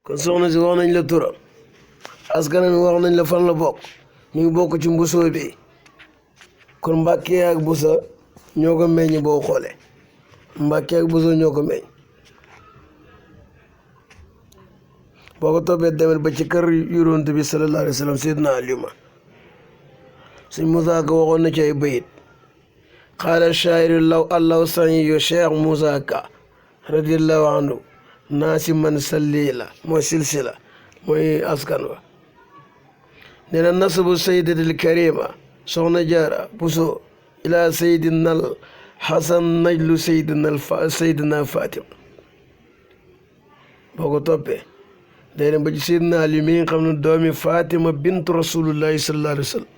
kon soxna si wax nañ la turam askanam wax nañ la fan la bokk mi ngi bokk ci mbusoo bi kon Mbàkke ak Busa ñoo ko meññ boo xoolee Mbàkke ak Busa ñoo ko meññ boo ko toppee demet ba ci kër Yonent bi sallallahu alayhi wa sallam Seydina Aliyu ma suñ Musaa Ka waxoon na ci ay bayit qaala shaa'iru law allahu saniyu Cheikh Musaa Ka radiyallahu anhu naasi man sallila mooy silsila mooy askan wa nee na nasabu sayyidatil karima soxna Jaara Buso ila sayyidinal Hasan najlu sayyidina Fatima boo ko toppee day dem ba ci Seydina Ali mi nga xam ne doomi Fatima bintu rasulullahi sallallahu alayhi wa sallam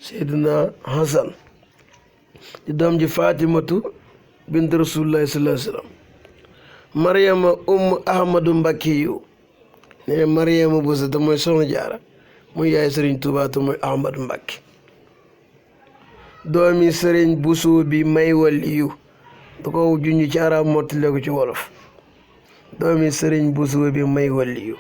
Seydina Hasan di doom ji Fatimatu bintu rasulullahi sallallahu alayhi wa sallam Mariama Ahmadu Mbakkiyu ne Mariama Buso te mooy soxna Jaara muy yaay Sëriñ Tuubaa te mooy Ahmadu Mbakki doomi Sëriñ Buso bi may waliyu da ko junj ci arab mottale ko ci wolof doomi Sëriñ Buso bi may waliyu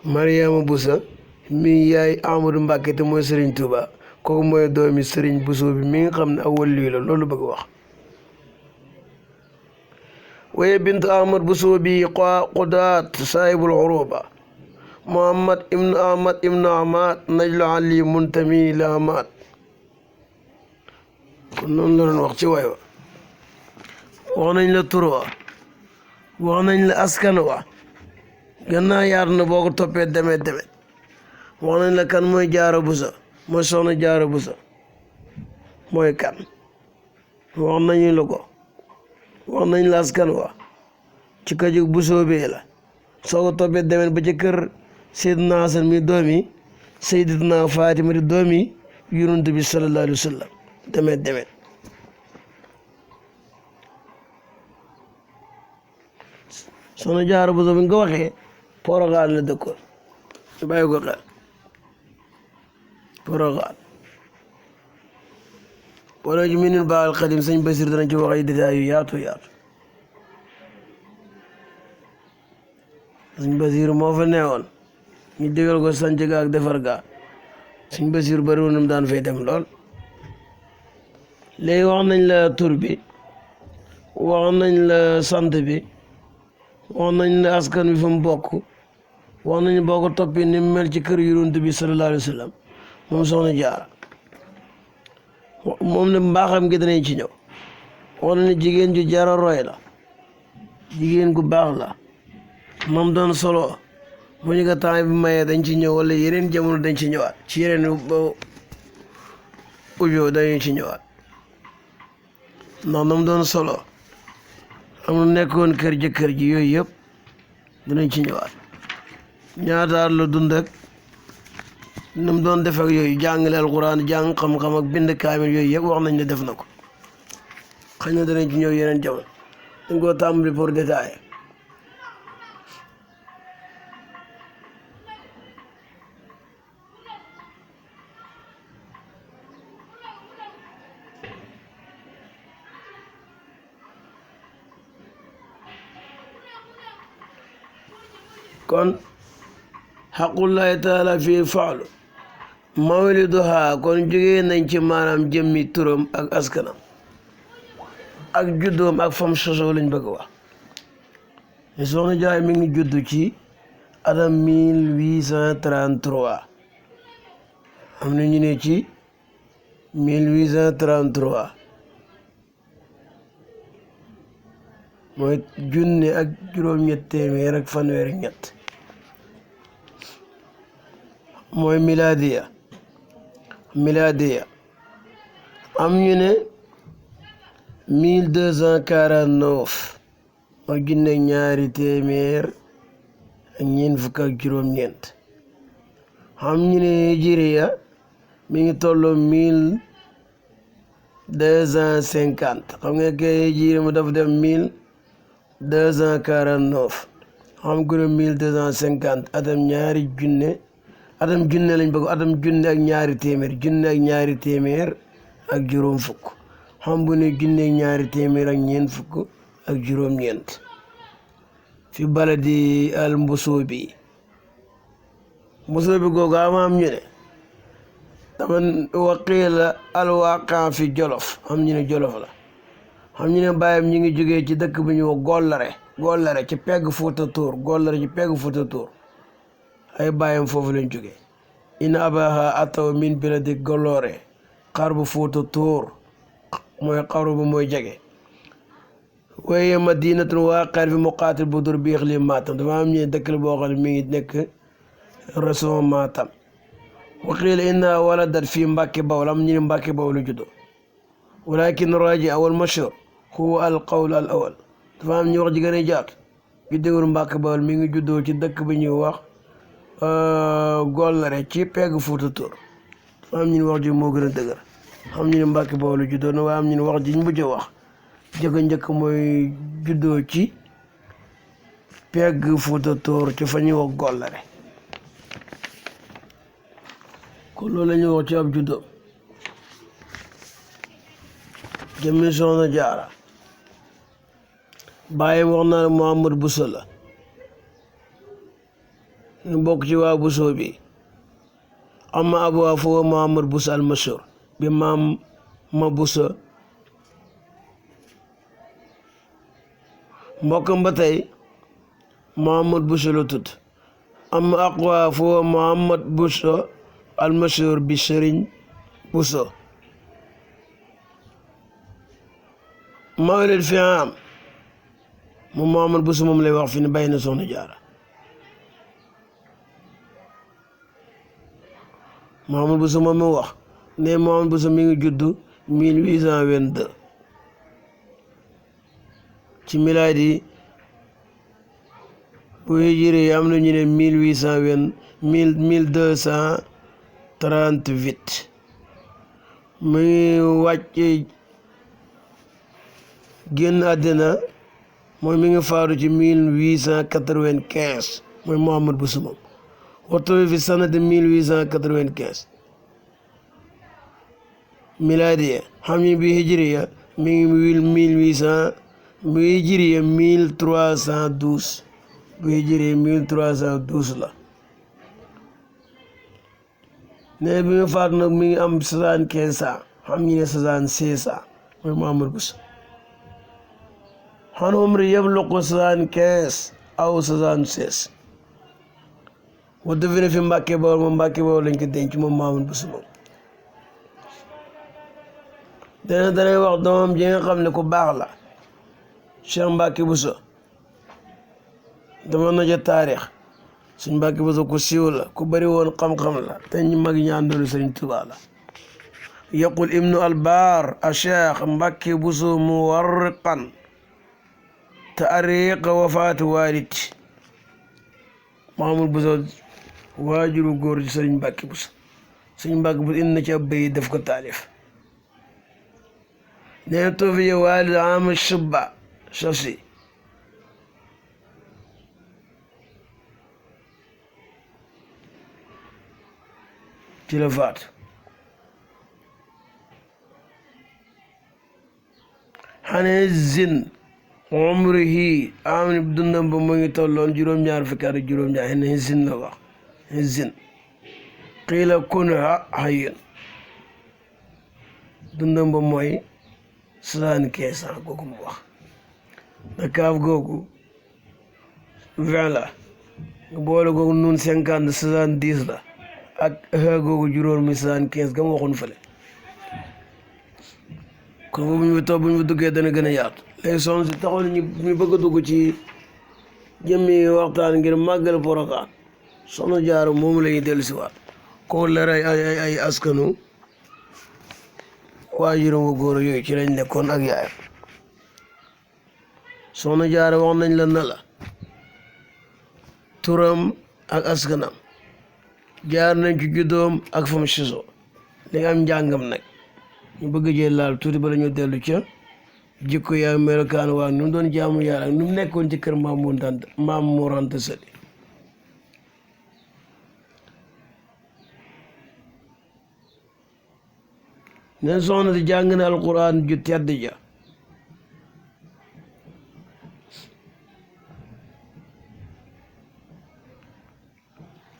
Mariama Buso mi yaay Ahmadu Mbàkke te mooy Sëriñ Tuubaa kooku mooy doomi Sëriñ Buso bi mi nga xam ne aw waliyu la loolu bëgg wax waye bint Ahmad Buso bi Qudaat saahibul uruba Muhammad ibnu Ahmad najlu ali muntami la Ahmad kon noonu la doon wax ci way wa wax nañ la tur wa wax nañ la askan wa gannaaw yaatu na boo ko toppee demet wax nañ la kan mooy Jaara Buso mooy soxna Jaara Buso mooy kan wax nañu la ko wax nañ la askan wa ci kaju Buso bee la soo ko toppee demet ba ci kër Seydina Hasan mi doomi Sayyidatina Fatima di doomi Yonent bi sallallahu alayhi wa sallam demet soxna Jaara Buso bi nga ko waxee Poroxaan la dëkkoon bàyyi ko xel Poroxaan wala ci Minanul Baaqil Qadiim sëñ Basiir dana ci wax ay détails yu yaatu sëñ Basiir moo fa neewoon ñu digal ko sanc ga ak defar ga sëñ Basiir bari woon daan fay dem lool léegi wax nañ la tur bi wax nañ la sant bi wax nañ la askan bi fa mu bokk wax nañ boo ko toppee ni mu mel ci kër Yonent bi sallallahu alayhi wa sallam moom soxna Jaara moom ne mbaaxam gi danañ ci ñëw wax na ne jigéen ju jara roy la jigéen gu baax la moom doon solo bu ñu ko temps bi mayee dañ ci ñëw wala yeneen jamono dañ ci ñëwaat ci yeneen audio dañu ci ñëwaat ndax nam doon solo am na nekkoon kër jëkkër ji yooyu yëpp dinañ ci ñëwaat ñaataat la dund ak nam doon def ak yooyu jàngale alquran jàng xam-xam ak bind kaamil yooyu yëpp wax nañ ne def na ko xëy na danañ ci ñëw yeneen jamono dañ koo tàmbali pour détailler kon xaqullahi taala fii faalu mawliduha kon jógee nañ ci maanaam jëmmi turam ak askanam ak juddoom ak fam sosoo lañ bëgg wax soxna Jaara mi ngi juddu ci atam 1833 am na ñu ne ci 1833 mooy junne ak juróom-ñett téeméer ak fanweer ak ñett mooy miladiya am ñu ne 1249 mooy junne ñaari téeméer ak ñeent fukk ak juróom-ñeent am ñu ne hijriya mi ngi tolloo 1250 xam nga kay hijriya mu dafa dem 1249 xam nga 1250 atam junne lañ bëgg atam junne ak ñaari téeméer ak juróom fukk xam bu ne junne ñaari téeméer ak ñeent fukk ak juróom-ñeent fi baladi al Mbusoobi googu am ñu ne taman waqiila al Waaqaa fi Jolof xam ñu ne Jolof la xam ñu ne bàyyam ñi ngi jógee ci dëkk bu ñu wax Gollare ci pegg Fuuta Tóor ay bàyyam foofu lañ jógee in abaha ataw min biladi Golore xarbu Fuuta Tóor mooy xarbu bu mooy jege waaye madinatul Waaqar fi muqaatil Budur bi iqlim Matam dafa am ñu ne dëkk la boo xam ne mi ngi nekk région Matam waqiila inna waladat fii Mbàkke Bawol am ñu ne Mbàkke Bawol la juddoo walakin raji awal mashhur huwa al qawl al awal dafa am ñu wax ji gën a jaat juddewul Mbàkke Bawol mi ngi juddoo ci dëkk bi ñuy wax Gollare ci pegg Fuuta Tóor dafa am ñu ne wax ji moo gën a dëgër xam ñu ne Mbàkke Bawol la juddoo na waaye am ñu ne wax ji ñu mujj wax njëkk mooy juddoo ci pegg Fuuta Tóor ci fa ñuy wax Gollare kon loolu la ñuy wax ci ab juddoo jëmmi Soxna Jaara bàyyi wax naa ne Muhammad Buso la ñu bokk ci waa Buso bi amma abuwaa foofu Muhammad Buso al mashhur bi maam ma Buso mbokkam ba tey Muhammad Buso la tudd amma aqwa foofu Muhammad Buso al mashhur bi Sëriñ Buso mawlid fi am moom Muhammad Buso moom lay wax fi ne bàyyi na Soxna Jaara Muhammad Buso moom mu wax ne Muhammad Buso mi ngi juddu 1822 ci milaadi bu hijri am na ñu ne 1238 mu ngi wàcc génn àddina mooy mi ngi faatu ci 1895 mooy Muhammad Buso moom waxtu fi sanati 1895 milaadiya xam ni bi hijriya mi ngi 1800 bu hijriya 1312 bu hijriya 1312 la ne bi nga faatu nag mi ngi am 75 ans xam ñu ne 76 ans mooy Muhammad Buso xan umri yabluqu 75 aw 76 wadda fi ne fi Mbàkke Bawol moom Mbàkke Bawol lañ ko denc moom Muhammad Buso moom danay wax doomam ji nga xam ne ku baax la Cheikh Mbàkke Buso dama na ja taarix suñ Mbàkke Buso ku siiw la ku bari woon xam-xam la te ñu mag ñi àndoon Sëriñ Tuubaa la yaqul ibnu albar a Cheikh Mbàkke Buso muwarriqan taariq wafaati waalid Muhammad Buso waajuru góor ci Sëriñ Mbàkke Buso Sëriñ Mbàkke Buso indi na ci ab bay def ko taalif nee na tuufiya waalid am shubba sosi ci la faat xane zin umrihi am ni dundam ba mu ngi tolloon juróom-ñaar fukki at ak juróom-ñaar xene zin la wax zin qiila kunha hayyun dundam ba mooy 75 ans googu mu wax da kaaf googu 20 la nga boole googu nun 50 70 la ak xëy googu juróom mi 75 ga mu waxoon fële kon boobu ñu toog bu ñu duggee dana gën a yaatu léegi soxna si taxaw ñu bëgg a dugg ci jëmmi waxtaan ngir màggal Porokhane Soxna Jaara moom la ñuy dellu si waat ko leer ay askanu waajuram wu góor yooyu ci lañ nekkoon ak yaayam Soxna Jaara wax nañ la na la turam ak askanam jaar nañ ci juddoom ak fam siso li nga am njàngam nag ñu bëgg jee laal tuuti bala ñu dellu ca jikko yaa melokaan waa nu mu doon jaamu yàlla ak nu mu nekkoon ci kër Maam Mor Anta Sali neen soxna si jàng na alquran ju tedd ja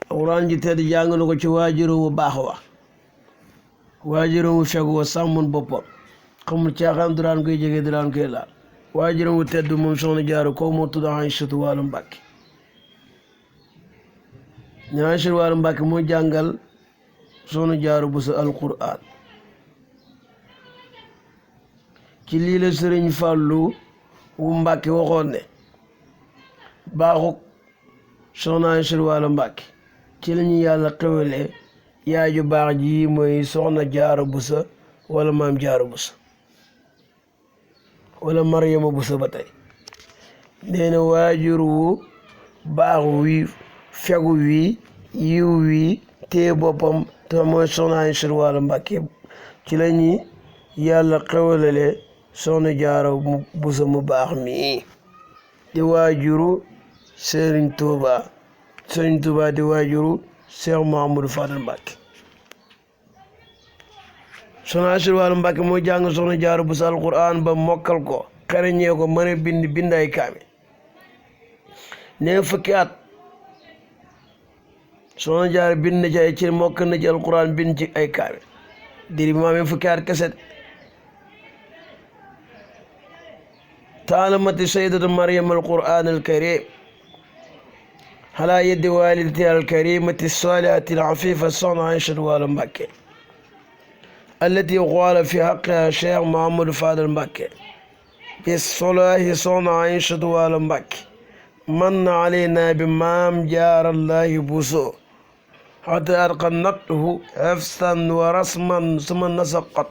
alquran ju tedd jàng na ko ci waajuram wu baax wa waajuram wu fegu wa sàmmoon boppam xamul caaxaan duraan koy jege duraan koy laal waajuram wu tedd moom soxna Jaara ko moo tudd Aysatu Waalo Mbàkke ñu Aysatu Waalo Mbàkke moo jàngal soxna Jaara Buso alquran ci lii la sëriñ Fàllu wu Mbàkke waxoon ne baaxuk soxna Aysatu Waalo Mbàkke ci la ñu yàlla xewalee yaay ju baax ji mooy soxna Jaara Buso wala maam Jaara Buso wala Maryama Buso ba tey nee na waajur wu baax wi fegu wi yiw wi téye boppam te mooy soxna Aysatu Waalo Mbàkke ci la ñu yàlla xewalale soxna Jaara Buso mu baax mi di waajuru Sëriñ Tuuba di waajuru Cheikh Mouhamadou Fadal Mbàkke soxna Aysatu Waalo Mbàkke moo jàng soxna Jaara Buso alquran ba mokkal ko xereñee ko mën a bind ay kaami nee fukki at soxna Jaara bind na ci ay ci mokkal na ci alquran bind ci ay kaami diri bi maamee fukki at kese taalamati sayyidatu Maryam alquran alkarim ala yeddi walidatiha alkarimati salihati alafifa soxna Aysatu Waalo Mbàkke التي قال في حقها الشيخ محمد فاضل مبكي بالصلاح صنع عيشة والمبكي من علينا بمام جار الله بوسو حتى أرقنته حفظا ورسما ثم نسقط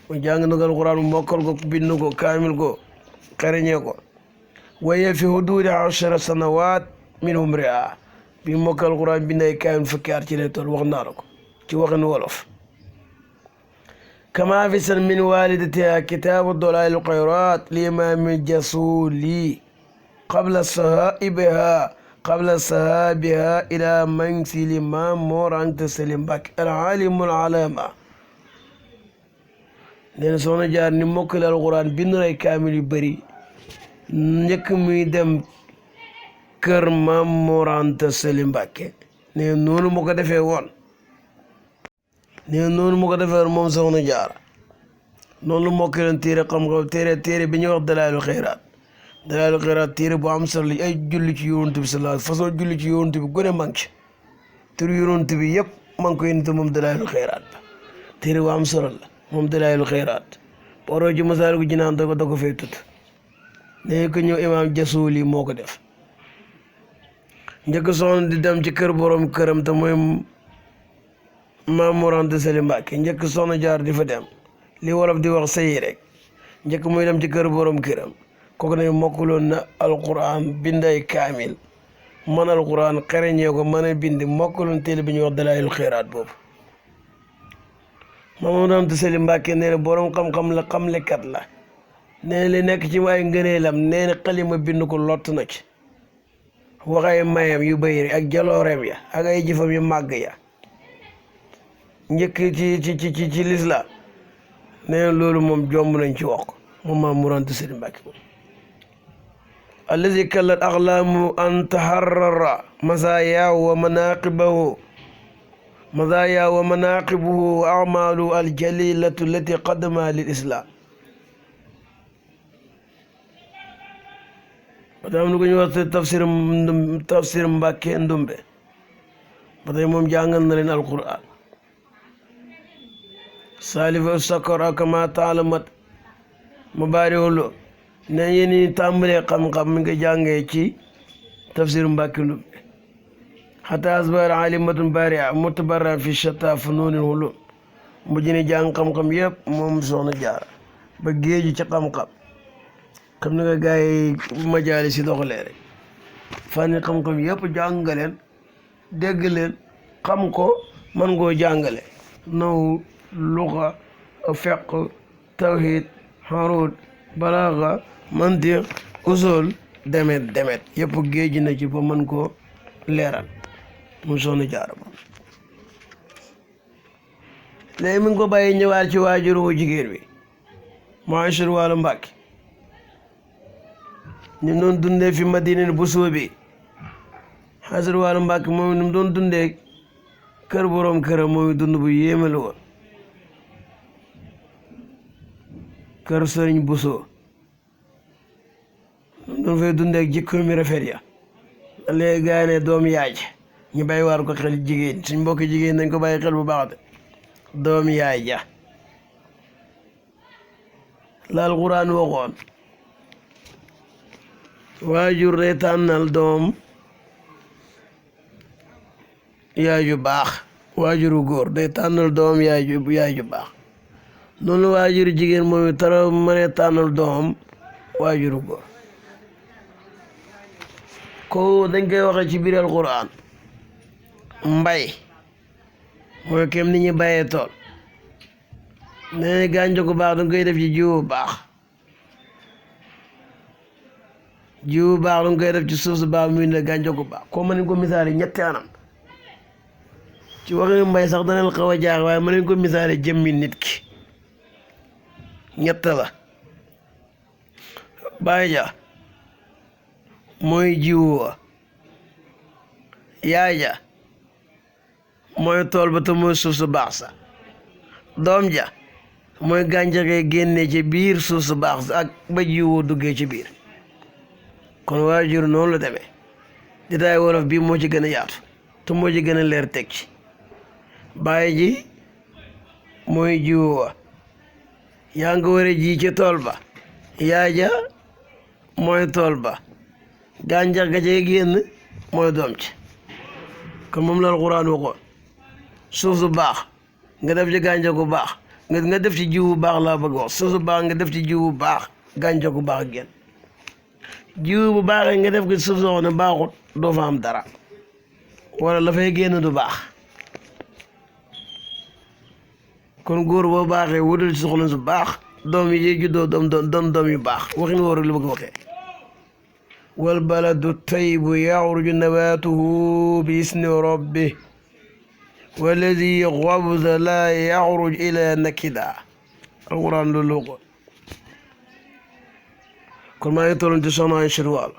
وجانغ نقل القرآن موكل بنكو كامل كو قرنيكو وهي في حدود 10 سنوات من عمرها بموكل القرآن بناي كامل فكار تلاتول وغناركو تي وغن ولف كما في سن من والدتها كتاب دلائل الخيرات لإمام الجسولي قبل صحابها إلى منزل الإمام موران تسليم بك العالم العلامة نين سونا جار ni mokkal alquran bind nay kaamil yu bari njëkk muy dem kër Maam Mor Anta Sali Mbàkke ne noonu mu ko defee woon moom soxna Jaara noonu lu mokk leen téere xam-xam téere bi ñuy wax Dalaa'ilul Xayraat téere bu am solo ay julli ci Yonent bi sallallahu alayhi façon julli ci Yonent bi gën a manqué tur Yonent bi yëpp man ko indi moom Dalaa'ilul Xayraat ba téere bu am solo la moom Dalaa'ilul Xayraat booroo ci Masaalikul Jinaan da ko fay tudd ne ko ñëw imaam Jasuuli moo ko def njëkk soxna di dem ci kër borom këram te mooy Maam Mor Anta Sali Mbàkke njëkk soxna Jaar di fa dem li wolof di wax sëyi rek njëkk muy dem ci kër borom këram kooku ne mokkuloon na alquran binday kaamil man alquran xereñee ko mën a bind mokkuloon téere bi ñuy wax Dalaa'ilul Xayraat boobu Maam Mor Anta Sali Mbàkke nee na borom xam-xam la xamlekat la nee na li nekk ci ay ngëneelam nee na xalima bind ko lott na ci wax ay mayam yu bëri ak jalooreem ya ak ay jëfam yu màgg ya njëkk ci lislaam nee na loolu moom jomb nañ ci wax ko moom Maam Mor Anta Sali Mbàkke allazi kallat axlaamu an taharrara masaayahu wa manaqibuhu wa amalu aljalilatu allati qaddama lil islam ba tey am na ko ñu wax tafsir Mbàkke Ndumbe ba tey moom jàngal na leen alquran saalifa sakor kama taalamat ma baari wolo ne yéen tàmbalee xam-xam mi nga jàngee ci tafsir Mbàkke Ndumbe xata asbar alimatun baria mutabarra fi shatta funuunil ulum mujj ni jàng xam-xam yëpp moom soxna Jaara ba géeju ci xam-xam xam na nga gars yi majaali si doxalee rek fànni xam-xam yëpp jàng nga leen dégg leen xam ko man ngoo jàngale naw luxa fiqh tawhid haruud balaaga mantiq usul demet yëpp géej na ci ba mën koo leeral mu soxna Jaara ba léegi mi ngi ko bàyyi ñëwaat ci waajur wu jigéen bi mooy Aïchatu Waalo Mbàkke ni mu doon dundee fi Madina bu soobi Aïchatu Waalo Mbàkke moom ni mu doon dundee kër boroom këram mooy dund bu yéeme la woon kër sëriñ Buso doon fay dundee ak jikko mi rafet ya léegi gaa yi ne doom yaay ñu bàyyi waar ko xel jigéen suñ mbokk jigéen dañ ko bàyyi xel bu baax de doom yaay ja la Alxuraan waxoon waajur day tànnal doom yaay ju baax waajuru góor day tànnal doom yaay ju baax noonu waajuru jigéen mooy tara mënee tànnal doom waajuru góor ko dañ koy waxee ci biir Alxuraan mbay mooy kem ni ñu bàyyee tool nee gàncax gu baax danga koy def ci jiwu baax danga koy def ci suuf su baax muy ne gàncax gu baax ko mën nañ ko misaale ñetti anam ci waxi mbay sax dana xaw a jaax waaye mën nañ ko misaale jëmmi nit ki ñett la baay ja mooy jiwu wa yaay ja mooy tool ba te mooy suuf su baax sa doom ja mooy gàncax gi génne ci biir suuf su baax sa ak ba jiwu duggee ci biir kon waajur noonu la demee détail wolof bii moo ci gën a yaatu te moo ci gën a leer teg ci baay ji mooy jiwu wa yaa nga war a ji ci tool ba yaay ja mooy tool ba gàncax ga cay génn mooy doom ci kon moom la Alxuraan waxoon suuf su baax nga def ci gàncax gu baax nga def ci jiwu baax laa bëgg wax suuf su baax nga def ci jiwu baax gàncax gu baax génn jiwu bu baaxee nga def ko suuf soo xam ne baaxut doo fa am dara wala la fay génn du baax kon góor boo baaxee wutal ci soxla su baax doom yi juddoo doom yu baax waxin wóoru li bëgg waxee wal baladu tayyibu yaxruju nabaatuhu bi isni rabbi walladi xabusa laa yaxruj ila nakida Alxuraan loolu ko kon maa ngi tolloon ci soxna Aïchatu Waalo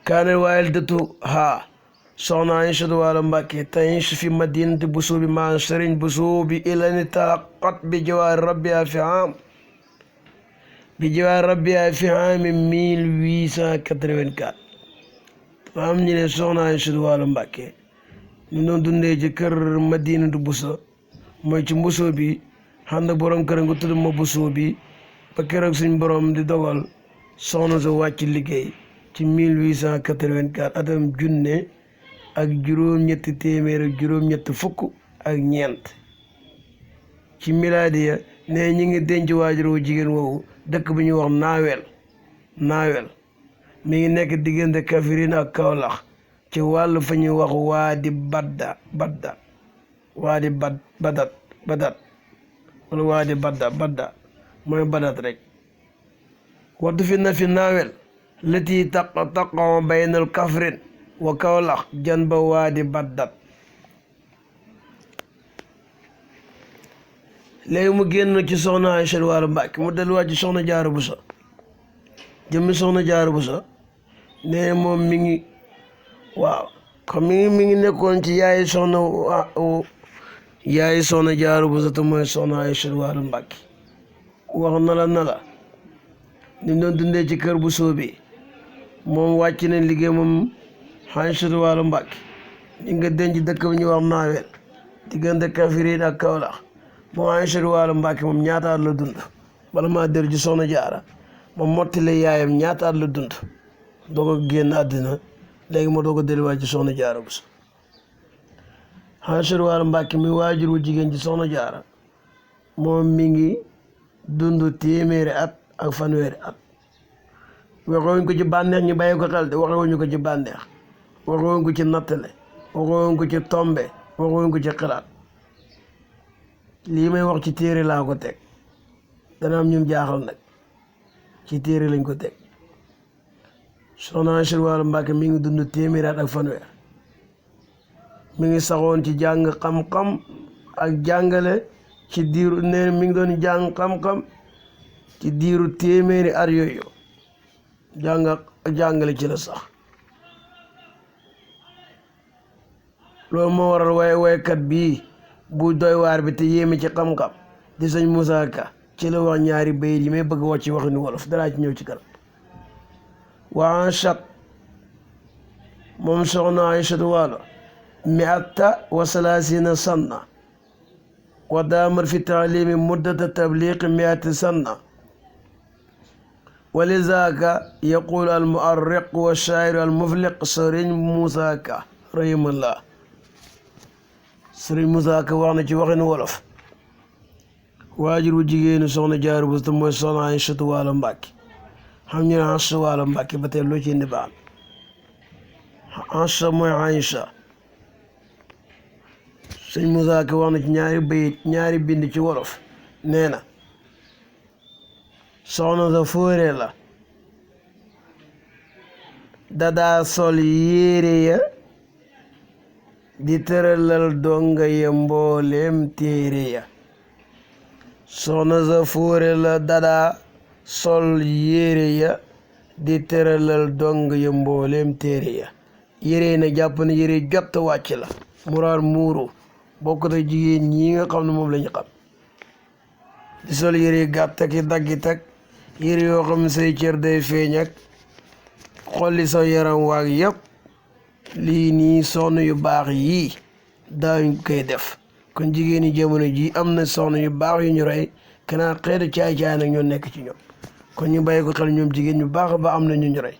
kaane waalidatuhaa soxna Aïchatu Waalo Mbàkke ta'iishu fi madinati Busuubi maa sëriñ Busuubi ilaa talaqat bi jawaari rabbihaa fi aami 1884 dafa am ñu ne soxna Aïchatu Waalo Mbàkke ñu doon dundee ci kër madinatu Buso mooy ci Busuubi ànd ak borom kër nga tudd ma Busuubi ba keroog suñ borom di dogal soxna sa wàcc liggéey ci 1884 atam junne ak juróom-ñetti téeméer ak juróom-ñetti fukk ak ñeent ci milaadiya ne ñi ngi denc waajur wu jigéen woowu dëkk bi ñuy wax naawel mi ngi nekk diggante Kaffrine ak Kaolack ci wàllu fa ñuy wax waadi badat wala waadi badda mooy badat rek waddu fi naawel lati taqaw baynal Kaffrine wa Kaolack janba waadi baddat léegi mu génn ci soxna Aïchatu Waalo Mbàkke mu delluwaat ci soxna Jaara Buso jëmmi soxna Jaara Buso nee moom mi ngi waaw comme mi ngi nekkoon ci yaayi soxna Jaara Buso te mooy soxna Aïchatu Waalo Mbàkke wax na la ni mu doon dundee ci kër Buso bi moom wàcc na liggéey moom Aïchatu Waalo Mbàkke ñi nga denc dëkk bi ñu wax naawel diggante Kaffrine ak Kaolack moom Aïchatu Waalo Mbàkke moom ñaata at la dund bala maa dellu ci soxna Jaara moom mottali yaayam ñaata at la dund doog a génn àddina léegi moo doog a delluwaat ci soxna Jaara Buso Aïchatu Waalo Mbàkke mi waajur wu jigéen ci soxna Jaara moom mi ngi dund téeméeri at ak fanweeri at waxewuñ ko ci bànneex ñu bàyyi ko xel de waxewuñu ko ci bànneex waxewuñ ko ci nattale waxewuñ ko ci tombe waxewuñ ko ci xalaat lii may wax ci téere laa ko teg dana am ñum jaaxal nag ci téere lañ ko teg soxna Aïchatu Waalo Mbàkke mi ngi dund téeméeri at ak fanweer mi ngi saxoon ci jàng xam-xam ak jàngale ci diiru nee mi ngi doon jàng xam-xam ci diiru téeméeri at yooyu jàngale ci la sax loolu moo waral waykat bii bu doy waar bi te yéeme ci xam-xam di sëñ Moussa Ka ci la wax ñaari bayit yi may bëgg wax ci waxinu wolof danaa ci ñëw ci kanam waa chaq moom soxna Aïchatu Waalo mi'ata wa salaasina sanna wa daamar fi taalimi muddata tabliqi mi'ati sanna wa lizaaka yaqulu al mu'arriq wa shaa'iru al mufliq sëriñ Moussa Ka rahimahullah sëriñ Moussa Ka wax na ci waxinu wolof waajur wu jigéenu soxna Jaara Buso mooy soxna Aïchatu Waalo Mbàkke xam ñu ne Aïcha Waalo Mbàkke ba tey loo ci indi baax Aïcha mooy Aïcha sëñ Moussa Ka wax na ci ñaari bind ci wolof nee na soxna sa fóore la dadaa sol yére ya di tëralal donga ya mbooleem téere ya soxna sa fóore la dadaa sol yére ya di tëralal donga ya mbooleem téere ya yére na jàpp ne yére jot wàcc la muraar muuru bokkut ak jigéen ñi nga xam ne moom la ñu xam di sol yére gàtt ak daggit ak yére yoo xam ne say cër day feeñ ak xolli sa yaram waag yëpp lii nii soxna yu baax yii daawuñ koy def kon jigéen ñi jamono ji am na soxna yu baax yu ñu rey kanaa xeetu caay-caay nag ñoo nekk ci ñoom kon ñu bàyyi ko xel ñoom jigéen ñu baax a baax am na ñu ñu rey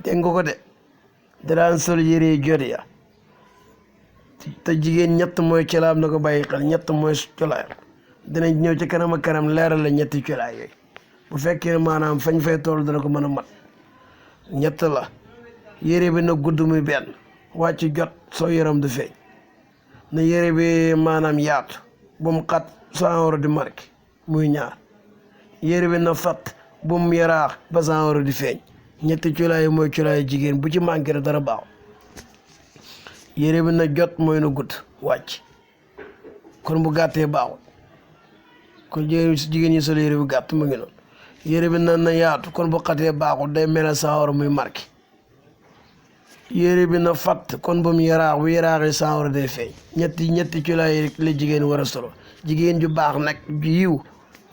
dégg nga ko de daan sol yére jot ya te jigéen ñett mooy colaam na ko bàyyi xel ñett mooy colaayam dinañ ñëw ci kanam ak kanam leeral la ñetti colaay yooyu bu fekkee maanaam fañ fay toll dana ko mën a mat ñett la yére bi na gudd muy benn wàcc jot soo yaram du feeñ na yére bi maanaam yaatu bu mu xat soo di marqué muy ñaar yére bi na fat bu mu yaraax ba soo di feeñ ñetti colaay mooy colaay jigéen bu ci manqué rek dara baaxu yére bi na jot mooy na gudd wàcc kon bu gàttee baaxul kon jigéen ñi sol yére bu gàtt mu ngi noonu yére bi na yaatu kon bu xatee baaxul day mel ne sawara muy marqué yére bi na fatt kon bu mu yaraax bu yaraaxee sawara day feeñ ñetti colaay yi la jigéen war a solo jigéen ju baax nag ju yiw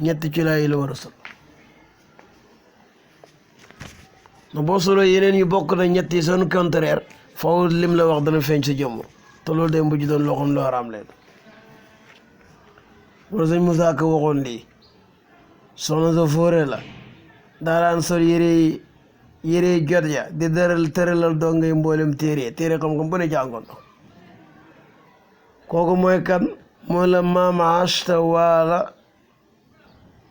ñetti colaay yi la war a solo na boo solo yeneen yu bokk na ñett yi seen contraire foofu lim la wax dana feeñ sa jëmm te loolu day mujj doon loo xam lu haram leen loolu sëñ Moussa Ka waxoon lii soxna sa fóore la daan sol yére jot ya di tëralal dongay mboolem téere xam-xam bu ne jàngoon na kooku mooy kan moo la maama Asta Waala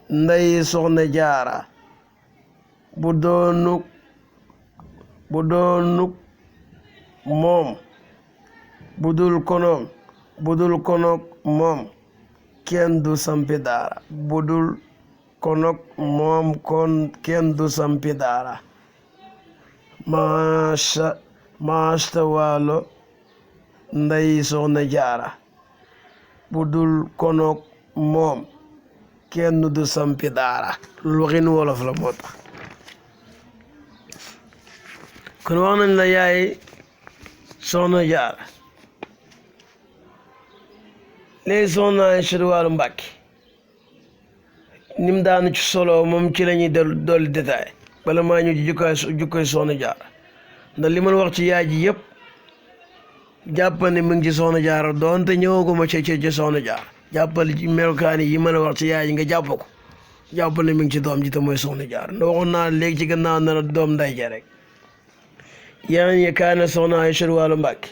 nday soxna jaara bu doonuk moom bu dul konoog moom kenn du sampi daara bu dul konoog moom kon kenn du sampi daara macha Asta Waalo nday soxna jaara bu dul konoog moom kenn du sampi daara loolu waxin wolof la moo tax kon wax nañ la yaay soxna jaara léegi soxna Aïchatu Waalo Mbàkke nim daanu ci solo moom ci la ñuy dolli détail bala maa ñu jukkoy soxna jaara ndax li ma wax ci yaay ji yëpp jàppal ne mu ngi ci soxna jaara doonte ñëwaguma ci soxna jaara jàppal ci melokaan yi ma la wax ci yaay ji nga jàpp ko jàppal ne mu ngi ci doom ji te mooy soxna jaara ndax waxoon naa léegi ci gannaaw na la doom nday ja rek يعني كان صنع عائشة Waalo Mbàkke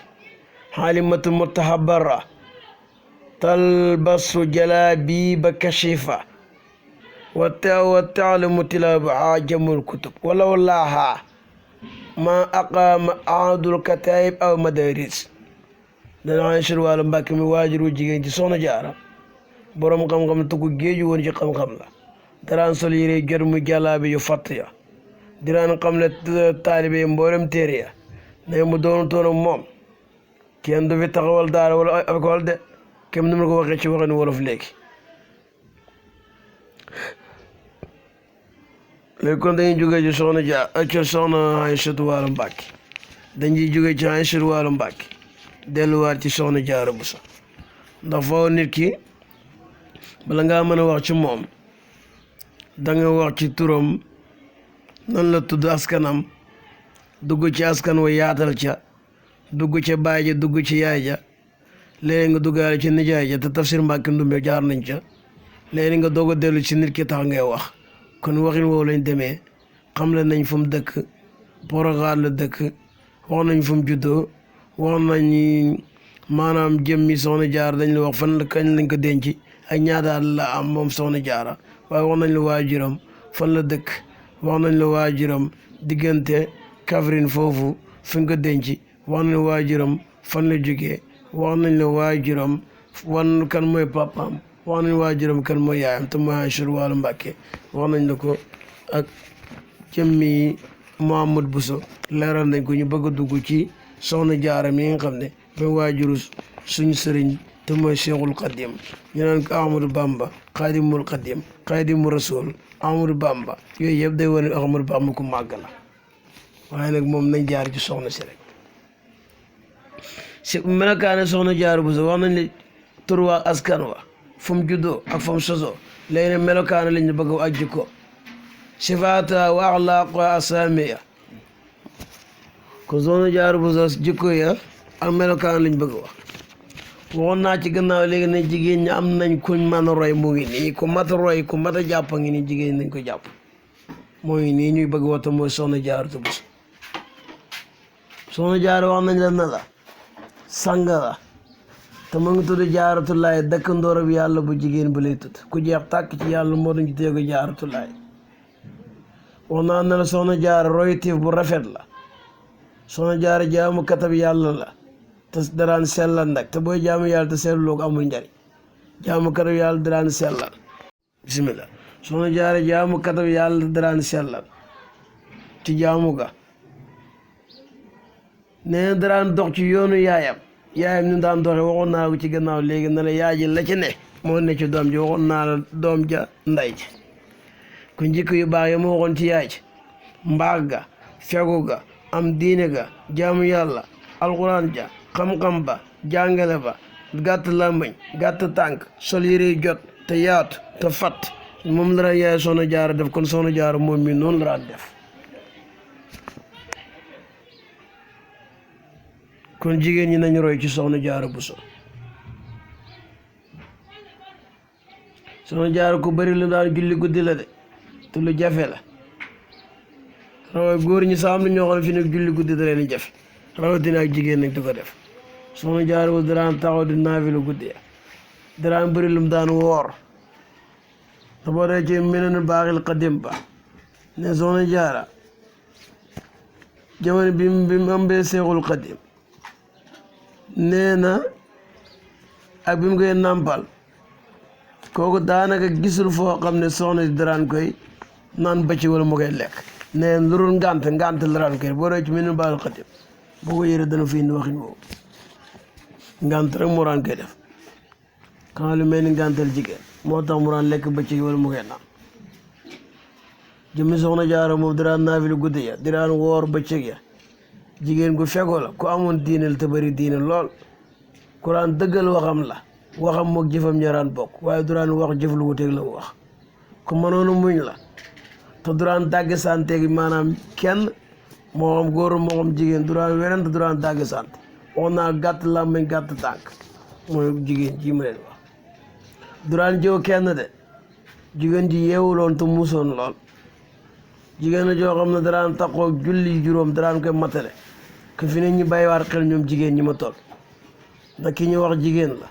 حالمة متحبرة تلبس جلابيب كشفة وتعلم تلاوة عجم الكتب ولولاها ما أقام عاد الكتائب أو مدارس dana Aïcha Waalo Mbàkke mi waajur wu jigéen ci soxna jaara borom xam-xam tukku géeju woon ci xam-xam la daraan sol yére jot mu jàllaabe yu fatt ya diraan xam ne taalibe mboolem téere ya ne mu doonu toon moom kenn du fi taxawal daara wala école de kem ni ma ko waxee ci waxin wolof léegi léegi kon dañuy jógee ci soxna Aïssatou Walo Mbacke dañuy jógee ci Aïssatou Walo Mbacke delluwaat ci soxna Jaara Buso ndax faaw nit ki bala ngaa mën a wax ci moom da nga wax ci turam nan la tudd askanam dugg ci askan wa yaatal ca dugg ca baay ja dugg ci yaay ja léegi nga duggaale ci nijaay ja te Tafsir Mbàkke Ndumbe jaar nañ ca léegi nga doog a dellu ci nit ki tax ngay wax kon waxin woowu lañ demee xam le nañ fu mu dëkk Porokhane la dëkk wax nañ fu mu juddoo wax nañ maanaam jëmmi soxna Jaara dañ la wax fan la kañ lañ ko denc ak ñaataat la am moom soxna Jaara waaye wax nañ la waajuram fan la dëkk wax nañ la waajuram diggante Kaffrine foofu fi nga ko denc wax nañ la waajuram fan la jógee wax nañ la waajuram wan kan mooy papaam wax nañ waajuram kan mooy yaayam te mooy Aïssatou Walo Mbacke wax nañ la ko ak jëmmi Mouhamadou Bousso leeral nañ ko ñu bëgg a dugg ci soxna Jaara mi nga xam ne mooy waajuru suñu sëriñ te mooy Cheikhul Khadim ñu naan ko Ahmadou Bamba Khadimul Khadim Khadimu Rasul Ahmadou Bamba yooyu yëpp day wane Ahmadou Bamba ku màgg la waaye nag moom nañ jaar ci soxna si rek si melokaane soxna Jaara Buso wax nañ ne tur waa askan wa fu mu juddoo ak fu mu sosoo léegi nag melokaane lañ bëgg ak jikko sifaata wa axlaaq wa asaamiya kon soxna Jaara Buso jikko ya ak melokaane lañ bëgg wax waxoon naa ci gannaaw léegi ne jigéen ñi am nañ kuñ mën a roy mu ngi nii ku mat a roy ku mat a jàpp ngi nii jigéen nañ ko jàpp moo ngi nii ñuy bëgg wata mooy soxna Jaara Buso soxna Jaara wax nañ la na la sang la te mu ngi tudd Jaaratulaay dëkkandoor bi yàlla bu jigéen bu lay tudd ku jeex tàkk ci yàlla moo dañ ci téego Jaaratulaay wax naa ne la soxna Jaara roytiif bu rafet la soxna Jaara jaamu katab yàlla la te daraan sellal nag te booy jaamu yàlla te selluloo ko amul njariñ jaamu katab yàlla daraan sellal bismillah soxna Jaara jaamu katab yàlla daraan sellal ci jaamu ga nee na daraan dox ci yoonu yaayam ni daan doxe waxoon naa ko ci gannaaw léegi ne la yaay ji la ci ne moo ne ci doom ji waxoon naa la doom ja nday ji ku njëkk yu baax ya ma waxoon ci yaay ji mbaax ga fegu ga am diine ga jaamu yàlla alxuraan ja xam-xam ba jàngale ba gàtt làmmiñ gàtt tànk sol yére jot te yaatu te fat moom la daan yaay soxna Jaara def kon soxna Jaara moom mi noonu la daan def kon jigéen ñi nañu roy ci soxna Jaara Buso soxna Jaara ku bari lu daan julli guddi la de te lu jafe la rawa góor ñi sax am na ñoo xam ne fi nekk julli guddi da leen jafe rawatina ak jigéen nag di ko def soxna Jaara Buso daraan taxaw di naafilu guddi ya daraan bëri lu mu daan woor te boo dee ci Minanul Baaxil Xadim ba ne soxna Jaara jamono bi mu ambee Seexul Xadim nee na ak bi mu koy nàmpal kooku daanaka gisul foo xam ne soxna si daraan koy naan bëcc wala mu koy lekk nee na lu dul ngànt la daan koy boo dee ci Minanul Baaxil Xadim boo ko yëre dana fi indi waxin woowu ngànt rek moo daan koy def xanaa lu mel ni ngàntal jigéen moo tax mu daan lekk bëccëg wala mu koy naan jëmmi soxna Jaara moom diraan naafilu guddi ya diraan woor bëccëg ya jigéen gu fegoo la ku amoon diine la te bëri diine lool ku daan dëggal waxam la waxam mook jëfam ñaraan bokk waaye du daan wax jëf lu wuteeg la mu wax ku mënoonu muñ la te du daan dàgg santeeg maanaam kenn moo xam góor moo xam jigéen du daan werante du daan dàgg sant wax naa gàtt làmmiñ gàtt tànk mooy jigéen ji ma leen wax du daan jëw kenn de jigéen ji yeewuloon te muusoon lool jigéen la joo xam ne daraan taxoo julli juróom daraan koy matale que fi ne ñu bàyyiwaat xel ñoom jigéen ñi ma toll ndax ki ñu wax jigéen la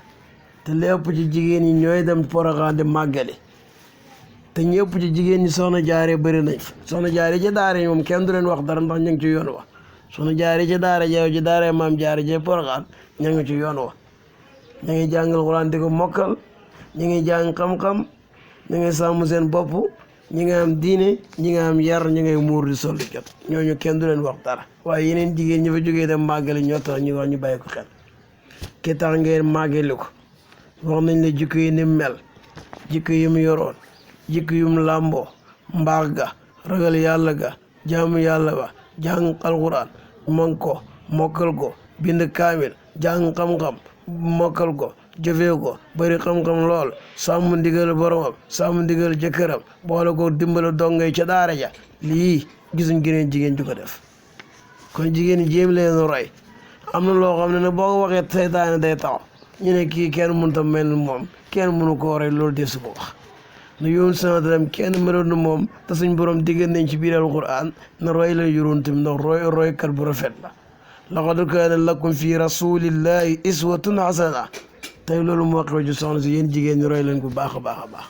te lépp ci jigéen ñi ñooy dem Porokhane di màggali te ñëpp ci jigéen ñi soxna Jaara bëri nañ fa soxna Jaara ci daara moom kenn du leen wax dara ndax ñu ngi ci yoon wa soxna Jaara ci daara jeew ci daara maam Jaara ci Porokhane ña ngi ci yoon wa ñu ngi jàngal Alxuraan di ko mokkal ñu ngi jàng xam-xam ñu ngi sàmm seen bopp ñi nga am diine ñi nga am yar ñi ngay muur di sol jot ñooñu kenn du leen wax dara waaye yeneen jigéen ñi fa jógee dem màggali ñoo tax ñu wax ñu bàyyi ko xel ki tax ngeen màggali ko wax nañ la jikko yi ni mel jikko yi mu yoroon jikko yu mu làmboo mbaax ga ragal yàlla ga jaamu yàlla ba jàng alxuraan man ko mokkal ko bind kaamil jàng xam-xam mokkal ko jëfee ko bari xam-xam lool sàmm ndigal boromam sàmm ndigal jëkkëram boole ko dimbale dongay ca daara ja lii gisuñ geneen jigéen ju ko def kon jigéen ñi jéem leen roy am na loo xam ne nag boo ko waxee seytaane day taxaw ñu ne kii kenn mënut a mel ni moom kenn mënu koo roy loolu de su ko wax nu yoon sanadram kenn meloon na moom te suñ borom diggal nañ ci biir alquran na roy la yuruntum ndax roykat bu rafet la laqad kaana lakum fi rasulillahi iswatun hasana tey loolu moo xew ci soxna si yéen jigéen ñi roy leen ko baax a baax a baax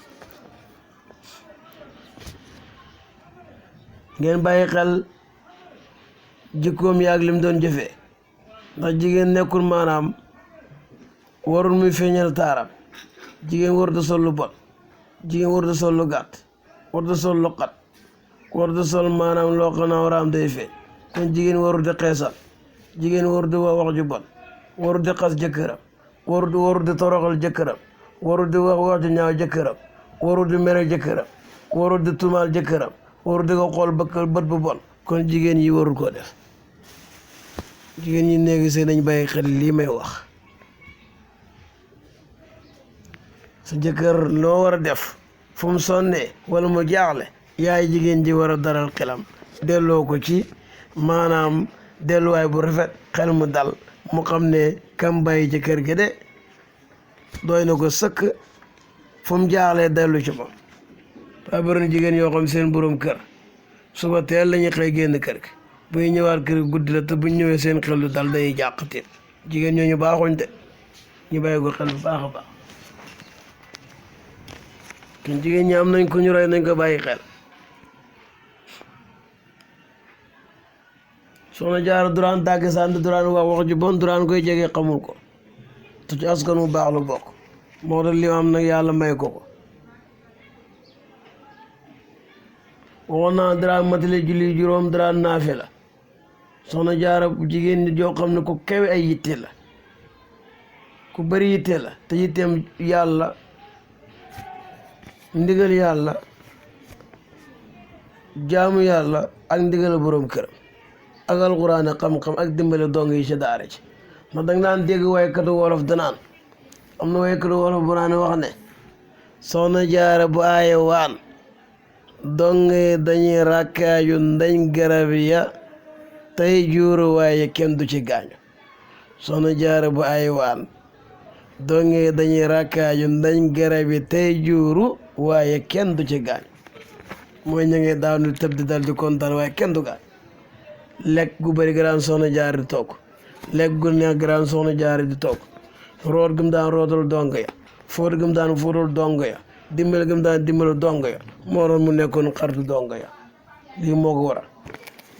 ngeen bàyyi xel jikkoom yaag lim doon jëfee ndax jigéen nekkul maanaam warul muy feeñal taaram jigéen warut a sol lu bon jigéen warut a sol lu gàtt warut a sol lu xat warut a sol maanaam loo xam ne waraam day feeñ kon jigéen warut a xeesal jigéen warut a wax ju bon warut a xas jëkkëram warut a toroxal jëkkëram warut a wax ju ñaaw jëkkëram warut a mere jëkkëram warut a tumaal jëkkëram warut a ko xool bët bu bon kon jigéen yi warul koo def jigéen ñi néegi seen nañ bàyyi xel lii may wax sa jëkkër loo war a def fu mu sonnee wala mu jaaxle yaay jigéen ji war a daral xelam delloo ko ci maanaam delluwaay bu rafet xel mu dal mu xam ne kam bàyyi ci kër gi de doy na ko sëkk fu mu jaaxlee dellu ci moom daa bëri na jigéen yoo xam seen borom kër suba teel lañuy xëy génn kër gi buy ñëwaat kër gi guddi la te buñ ñëwee seen xel lu dal dañuy jàqatit jigéen ñooñu baaxuñ de ñu bàyyi ko xel bu baax a baax kon jigéen ñi am nañ ko ñu roy nañ ko bàyyi xel soxna Jaara duraan dàgg sànd duraan wax ju bon duraan koy jege xamul ko te ci askan mu baax lu bokk moo tax li am nag yàlla may ko ko waxoon naa duraan matale julli juróom duraan naafe la soxna Jaara jigéen ñi joo xam ne ku kawe ay yitte la ku bari yitte la te yitteem yàlla ndigal yàlla jaamu yàlla ak ndigal borom këram ak alxuraan ak xam-xam ak dimbale dong yi ci daara ci ndax danga naan dégg waykatu wolof danaan am na waykatu wolof bu naan wax ne soxna Jaara bu aaye waan dong dañuy rakkaaju ndañ garab ya tey juuru waaye kenn du ci gaañu soxna Jaara bu aaye waan dong dañuy rakkaaju ndañ garab yi tey juuru waaye kenn du ci gaañ mooy ña ngay daaw di tëb di dal di kontaan waaye kenn du gaañ lekk gu bëri garaan soxna Jaara di togg lekk gu neex garaan soxna Jaara di togg root gum daan rootal dong ya fóot gum daan fóotal dong ya dimbal gum daan dimbal dong ya moo doon mu nekkoon xaritu dong ya lii moo ko waral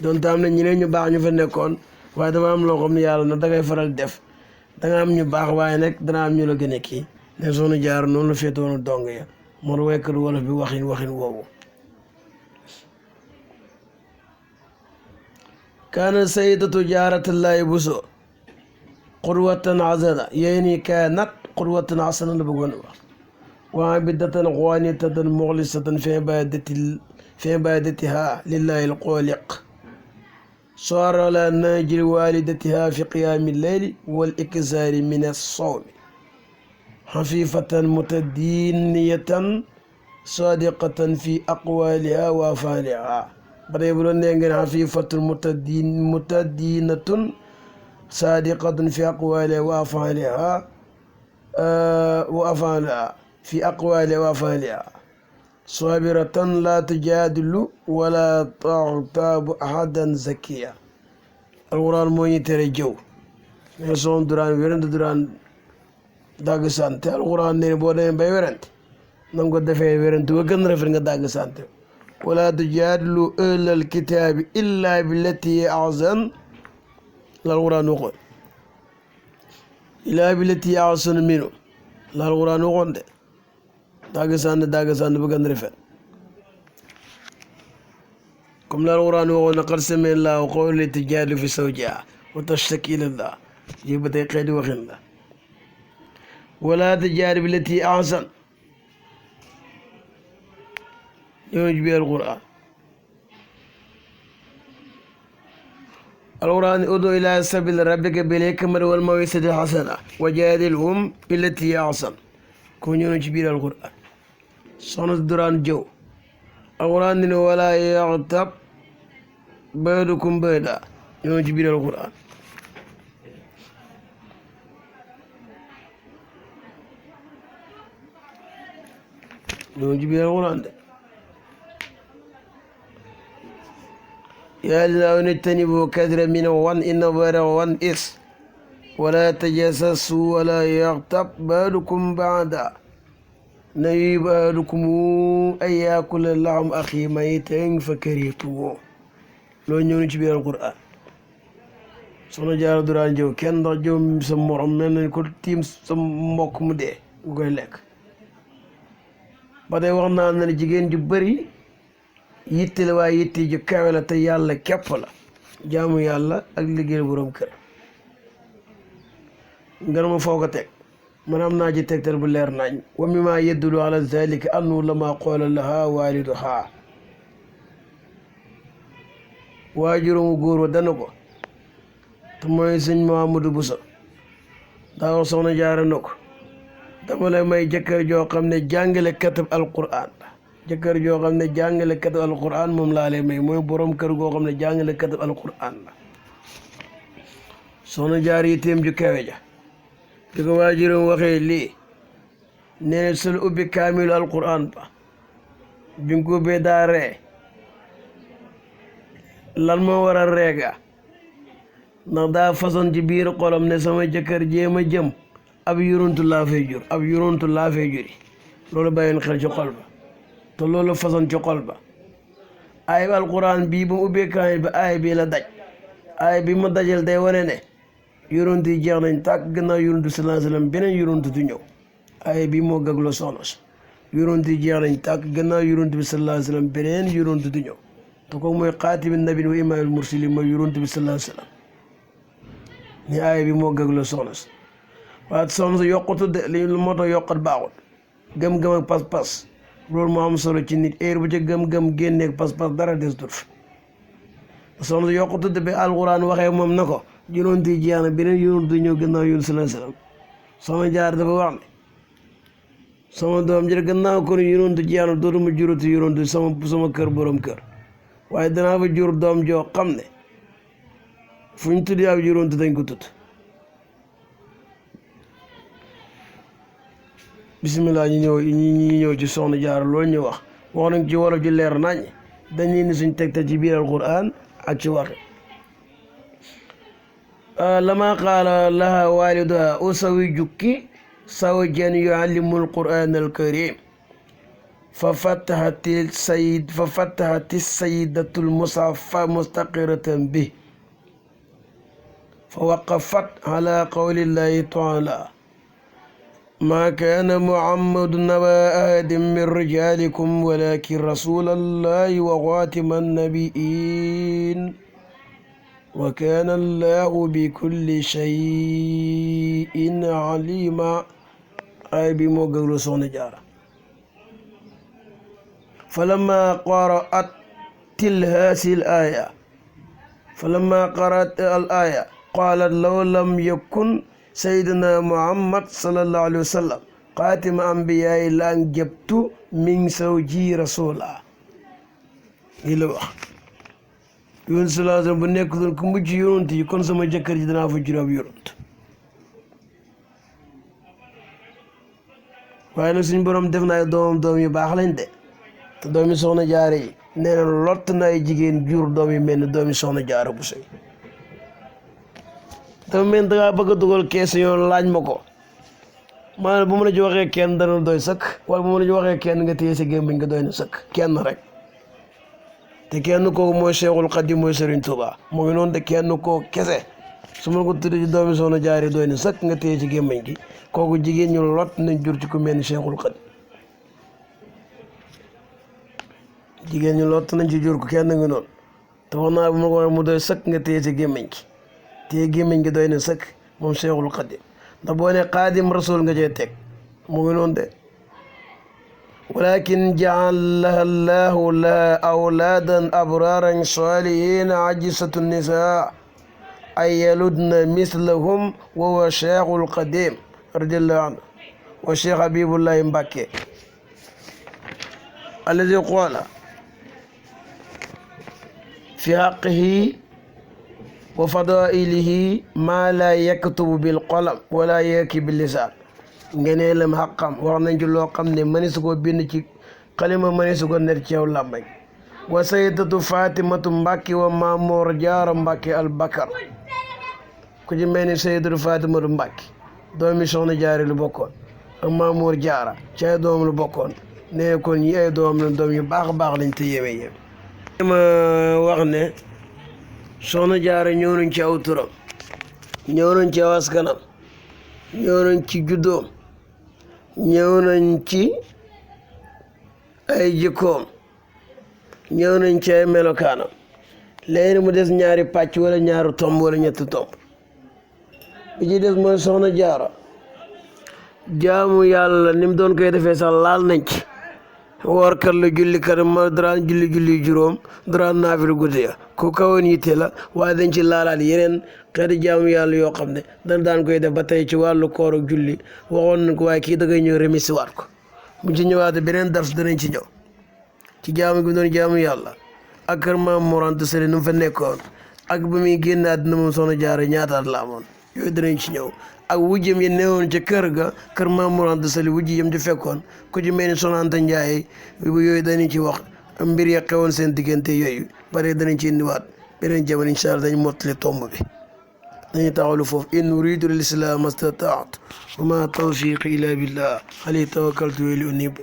doon tam ne ñeneen ñu baax ñu fa nekkoon waaye dama am loo xam ne yàlla na dangay faral def danga am ñu baax waaye nag dana am ñu la gën a kii ne soxna Jaara noonu la féetoon dong ya moo tax waykat wolof bi waxin woowu kaana sayyidatu jaaratullaahi buso qudwatan hasana yéeni kaanat qudwatan hasana la bëggoon wax wa abidatan qaanitatan muxlisatan fi ibadatiha lillahi alxaaliq saara ala naajil walidatiha fi qiyaami lleyli wal iksaari min assawmi xafifatan mutadiniyatan sadiqatan fi aqwaliha wa afaaliha ba tey bu doon nee ngeen xafifatun mutadinatun sadiqatun fi aqwaliha wa afaaliha fi aqwaliha wa afaaliha sabiratan la tujadilu wala taxtaabu ahadan zakiya alquran moo ñu tere jëw mais soom duraan wérante duraan dàgg sante alquran ne boo demee bay werante na nga ko defee werante wa gën rafet nga dàgg sante wala tujaadilu ahlal kitaabi illa billati hiya ahsan la alquran waxoon illa billati hiya ahsanu minhu la alquran waxoon de dàgg sante ba gën rafet comme la alquran waxoon na qad sami'a Allahu qawla llati tujaadiluka fi zawjiha wa tashtaki ila Allah yi ba tey xeeti waxin la wala tajaari billati ahsan ñëw na ci biir alquran alquran udu ila sabili rabbika bil hikmati wal maw'izati hasana wa jaadilhum billati hiya ahsan ko ñëw na ci biir alquran soxna si duraan jëw alquran dina wala yaxtab ba'dukum ba'dan ñëw na ci biir alquran ñëw na ci biir alquran de يا الذين اجتنبوا كثيرا من الظن إن بعض الظن إثم ولا تجسسوا ولا يغتب بعضكم بعضا نهي بعضكم أن يأكل لحم أخيه ميتا فكرهتموه loolu ñëw na ci biir alquran soxna Jaara duraan jëw kenn ndax jëw sa morom mel nañ ko tiim sa mbokk mu dee nga koy lekk ba tey wax naa ne jigéen ju bëri yitte la waaye yitte ju kawe la te yàlla képp la jaamu yàlla ak liggéeyal borom kër nga ma foo ko teg man am naa ci tegtal bu leer nañ wa mimma yadullu ala zalika annahu lama qaala laha waaliduha waajuramu góor wa dana ko te mooy sëñ Mamadou Bousso daa wax soxna Jaara na ko dama lay may jëkkër joo xam ne jàngale katab alquran jëkkër joo xam ne jàngale katab alquran moom laa lay may mooy borom kër goo xam ne jàngale katab alquran la soxna Jaar yitteem ju kawe ja di ko waajuram waxee lii nee sul ubbi kaamilu alquran ba bi nga ko ubbee daa ree lan moo war a reega ndax daa façon ci biir xolam ne sama jëkkër jéem a jëm ab yuruntu laa fay jur ab yuruntu laa fay juri loolu bàyyoon xel ci xol ba te loolu façon ci xol ba aay bi alquran bii ba mu ubbee kaamil ba aay bii la daj aay bi ma dajal day wane ne yuruntu yi jeex nañ tàkk gannaaw yuruntu sallallahu alayhi wasallam beneen yuruntu du ñëw aay bi moo gagloo soxna si yuruntu yi jeex nañ tàkk gannaaw yuruntu bi sallallahu alayhi wasallam beneen yuruntu du ñëw te kooku mooy xaatimi nabi wa imaamul mursalin mooy yuruntu bi sallallahu alayhi wasallam ni aay bi moo gagloo soxna si waaye soxna si yokkatu de li moo tax yokkat baaxul gëm-gëm ak pas-pas loolu moo am solo ci nit heure bu ca gëm-gëm génneeg pas-pas dara des dut fa soxna si yokkatu de ba alquran waxee moom na ko yonent yi jeex na beneen yonent ñëw gannaaw yoon sallallahu alayhi wasallam soxna Jaar dafa wax ne sama doom jël gannaaw ko yonent jeex na dootuma jurati yonent sama kër borom kër waaye danaa fa jur doom joo xam ne fu ñu tudd ab yonent dañ ko tudd bisimilah ñu ñëw ci soxna Jaara loolu ñu wax nañ ci wolof ji leer nañ dañuy ni suñ tegtal ci biir alquran ak ci waxe lama qaala laha waliduha usawi jukki zawjan yuallimu alquran alkarim fa fatahati sayidatu almusaffa mustaqiratan bi fa waqafat ala qawli llahi taala ما كان محمد نبا أحد من رجالكم ولكن رسول الله وخاتم النبيين وكان الله بكل شيء عليما أي بموغل صون جارة فلما قرأت هذه الآية قالت لو لم يكن سيدنا محمد صلى الله عليه وسلم خاتم أنبياء لأنجبت من زوجي رسولا إلى يون صلى الله عليه وسلم بنيكون كم جيرونتي يكون سما جكر جدنا في جراب يرونت waaye nag suñu borom def na ay doom yu baax lañ de te doomi soxna Jaara yi nee na lott na ay jigéen jur doom yu mel ni doomi soxna Jaara bu sëy dafa mel ni dangaa bëgg a dugal question laaj ma ko maanaam bu ma la ci waxee kenn dana doy sëkk wala bu ma la ci waxee kenn nga téye sa gémmiñ nga doy na sëkk kenn rek te kenn kooku mooy Cheikhul Khadim mooy Serigne Touba mu ngi noonu de kenn koo kese su ma ko tuddee ci doomi soxna Jaara doy na sëkk nga téye ci gémmiñ gi kooku jigéen ñu lot nañ jur ci ku mel ni Cheikhul Khadim jigéen ñu lot nañ ci jur ko kenn ngi noonu te wax naa bu ma ko waxee mu doy sëkk nga téye ci gémmiñ gi téye gémmiñ gi doy na sëkk moom Cheikhul Khadim ndax boo ne xaadim rasul nga cee teg mu ngi noonu de walakin jaalaha llahu laha awlaadan abraran salihin ajisatu nisa ay yaludna mislahum wa huwa cheikhul qadim radiallahu anhu wa cheikh habibullahi Mbàkke alladi qaala fi haqqihi wa fadailihi maa laa yaktubu bil qalam wala yaki bil lisaan ngeneelam xaqam wax nañ ci loo xam ne mëneesu koo bind ci xalima mëneesu ko net ci yow làmbañ wa sayyidatu fatimatu Mbàkke wa Maamoor Jaara Mbàkke al Bakar ku ci mel ni sayyidatu fatimatu Mbàkke doomi soxna Jaara lu bokkoon ak Maamoor Jaara ci ay doom lu bokkoon nee kon ñi ay doom la doom yu baax a baax lañ te yéeme yéem ma wax ne soxna Jaara ñëw nañ ci aw turam ñëw nañ ci aw askanam ñëw nañ ci juddoom ñëw nañ ci ay jikkoom ñëw nañ ci ay melokaanam léegi mu des ñaari pàcc wala ñaari tomb wala ñetti tomb bi ci des mooy soxna Jaara jaamu yàlla ni mu doon koy defee sax laal nañ ci woorkat la jullikat ma daraan julli juróom daraan naafila guddi ya ku kawoon yitte la waaye dañ ci laalaat yeneen xeeti jaamu yàlla yoo xam ne daan koy def ba tey ci wàllu koor ak julli waxoon nañ ko waaye kii da ngay ñëw remisi waat ko bu ci ñëwaate beneen dars danañ ci ñëw ci jaamu gi doon jaamu yàlla ak kër Maam Mor Anta Sali nu mu fa nekkoon ak ba muy génn àddina moom soxna Jaara ñaataat la amoon yooyu danañ ci ñëw ak wujjam yi newoon ca kër ga kër Maam Mor Anta Sali wujji yam ci fekkoon ku ci mel ni Soxna Anta Njaay yooyu danañ ci wax mbir ya xewoon seen diggante yooyu bare danañ ci indiwaat beneen jamono incha allah dañ mottali tomb bi dañuy taxawlu foofu in uridu lil islam astataat wa ma tawfiqi illa billah alayhi tawakkaltu wa ilayhi unib